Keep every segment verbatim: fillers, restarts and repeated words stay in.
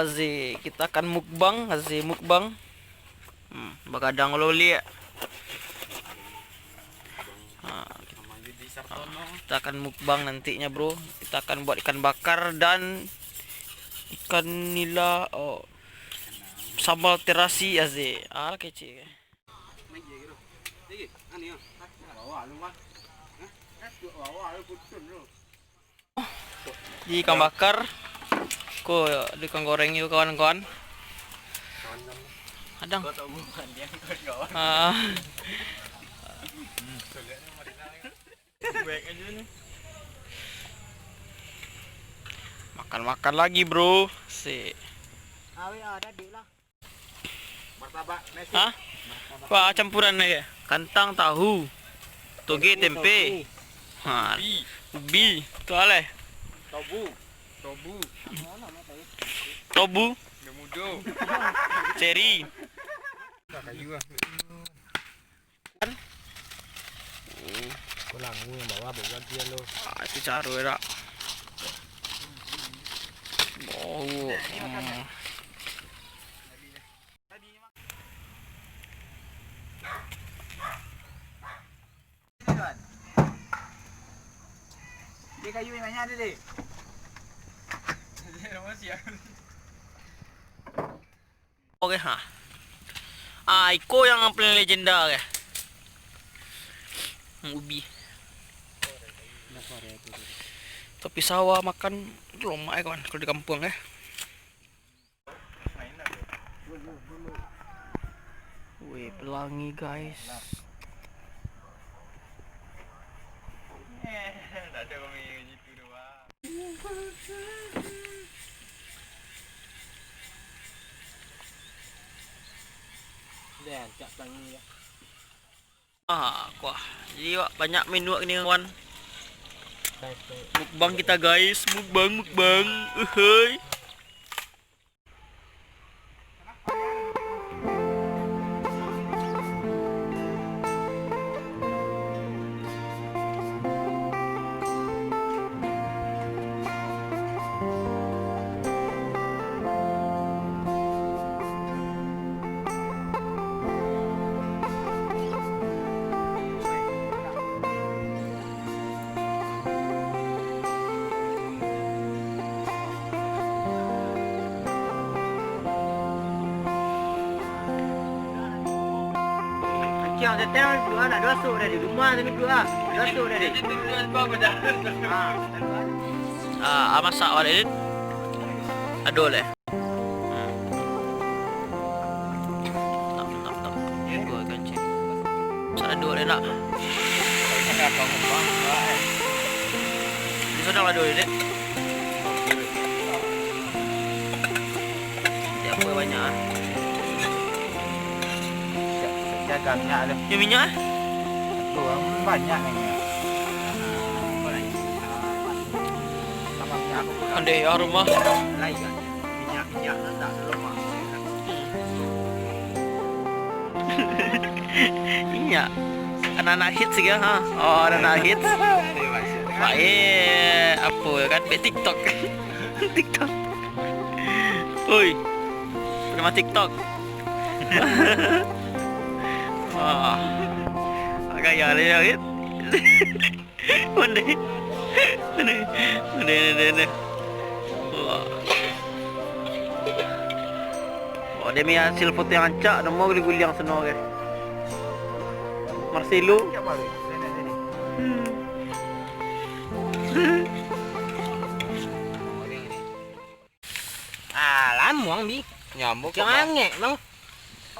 Aze, kita akan mukbang, Aze mukbang. Hmm, bagadang lo liak. Ha, kita akan mukbang nantinya, bro. Kita akan buat ikan bakar dan ikan nila, oh, sambal terasi, Aze. Ah, kecek. Di ikan bakar. Ko, di ikan goreng itu, kawan-kawan. Adang. Ah. Makan-makan lagi, bro. Si. Awe, ah, tadi lah. Martabak nasi. Hah? Wah, campuran aja. Kantang, tahu, toge, tempe. Ha, ubi. Tu aleh. Tobu. Tobu. Tobu. Mudo. Ceri. Kayu lah. Kan? Ko langu yang bawah, bawah dia lo. Ah, itu caru dak. Bau. Hmm. Dia kayu yang banyak ada, Dek. Oke, ha. Ah, iko yang paling legenda, oke. Ubi. Tapi sawah makan lomak, eh, kawan, kalau di kampung, eh. Wih, pelangi, guys. Dah, cak pelangi dah. Ah, kuah. Jadi, wak, banyak menu wak kini, kawan. Mukbang kita, guys. Mukbang, mukbang. Uhuy. Ancang, setel duo nak duo asok tadi. Rumah tadi duo ah. Duo asok tadi. Ah. Ah, ah, masak awak, Din? Aduh leh. Hmm. Tam, tam, tam. Duo kancing. Masak aduh leh nak. Di sana aduh leh, Din. Dia apa banyak ah? Jaga minyak tu. Dia minyak ah? Tu, banyak minyak. Tambah minyak apa? Andeh ya rumah. Lain kan? Minyak, minyak rendah dulu, Mak. Minyak. Anak-anak hits juga, ha? Oh, anak-anak hits. Baik, apa kan? Baik TikTok. TikTok. Oi. Nama TikTok. Wah. Gaya dia, Rit. Mande. Mande. Mande, mande, mande. Wah. Oh, demi hasil foto yang rancak, namo guliang seno, guys. Marcelo. Hmm. Ah, lamuang, Bi. Nyambung. Jangan angek, Bang.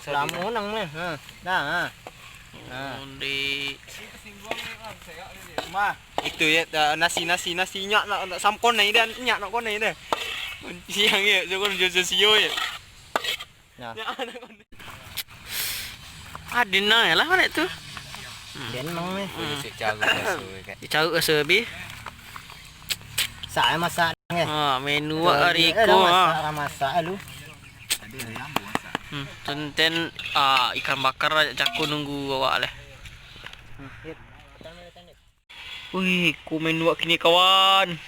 Lamo nang mah. Ha, dah, ha. Ha. Undi. Mah, itu ya, ta-, nasi, nasi, nasi nyak nak, nak samkon nai dah, nyak nak kon nai dah. Siang ya, jangan jual sio ya. Nah. Adin nang lah balik tu. Den mang ni. Carut raso, kan? Carut raso, Bi. Sa masak, eh. Ha, menu hari ko, ha. Masak, masak lu. Hmm, tenten, ah, ikan bakar jako nunggu awak leh. Wih, ko menu wak kini, kawan.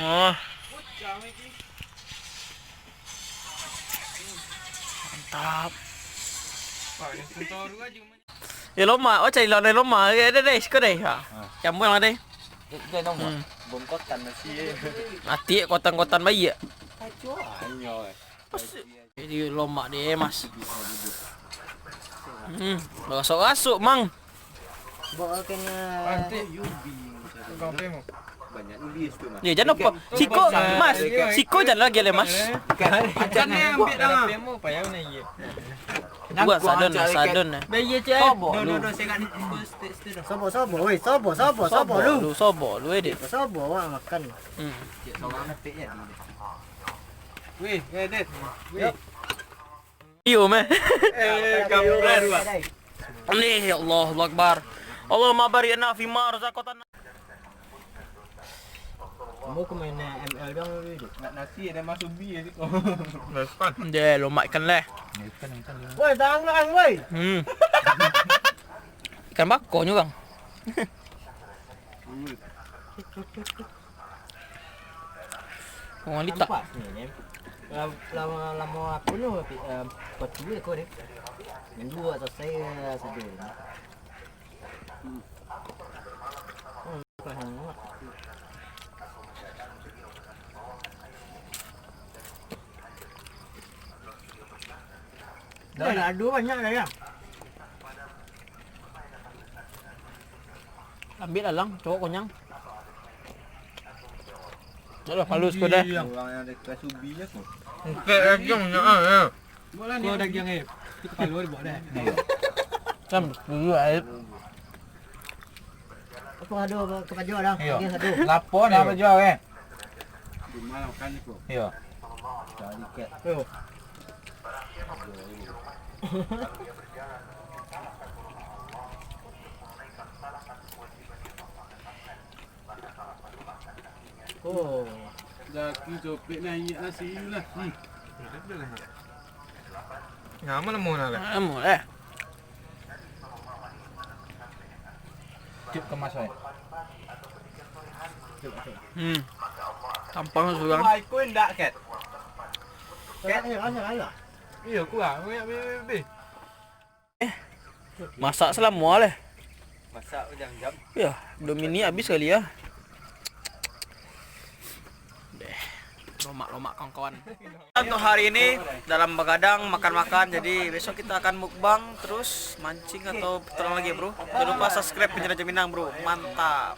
Ah. Mantap. Eh, lomak, oh, cari lawan lomak. Eh, deh, deh, siko deh. Ha. Ha. Campur lah deh. Deh, deh, nong, hmm. Bungkotan nasi, eh. Mati, kotan-kotan bayi, ya. Kacau, anyo, eh. Pas. Jadi lomak deh, Mas. Hmm, rasuk-rasuk, Mang. Bawa kena. Banyak ubi situ, Mas. Ya, jangan lupa. Siko, Mas. Siko jangan lagi leh, Mas. Ikan ni ambil dah. Buat sadon, sadon. Sobo, sobo, weh, sobo, sobo, sobo lu. Sobo lu, eh, dek. Sobo, awak makan. Hmm. Weh, eh, dek. Weh. Iyo, meh. Eh, kampret, Pak. Amin, ya Allah, Allahu Akbar. Allahumma barik lana fima razaqtana. Kamu ke main M L dong dulu, Dek? Nak nasi ada masuk bi ya, Dek. Deh, lomak ikan leh. Ikan, ikan, ikan. Woi, tangan, woi. Hmm. Ikan bako nyo, Bang. Urang litak. Nampak ni, ni. Lam-, lamo, lamo aku ni, eh, patu ko deh. Minggu atau saya sadar. Hmm. Hmm, bukan yang lama. Dah, lado banyak dah, ya. Ambil lah, Lang, cowok konyang. Dah lah, halus ko dah. Iya. Orang yang dekat subi je tu. Engkek daging nyo, ah, ya. Ko daging, eh. Itu kepala dia buat dah. Iya. Kan, dulu, eh. Apa ada apa kepaja dah? Iya. Daging satu. Lapor ni apa jual, eh? Di mana makan ni, ko? Iya. Cari kat. Yo. Oh. Daki copek naiak lah, sini lah. Hmm. Nyaman nemu nah, leh. Nemu, leh. Cuk kemas, weh. Hmm. Tampang surang. Wah, ikut ndak, Kat? Kat? Iya, kurang. Weh, weh, weh, weh. Eh, masak salamo leh. Masak jam-jam. Ya, dua minit habis kali ya. Deh, lomak-lomak kawan-kawan. Untuk hari ini dalam bagadang makan-makan, jadi besok kita akan mukbang terus mancing atau petualang lagi, bro. Jangan lupa subscribe Penjelajah Minang, bro. Mantap.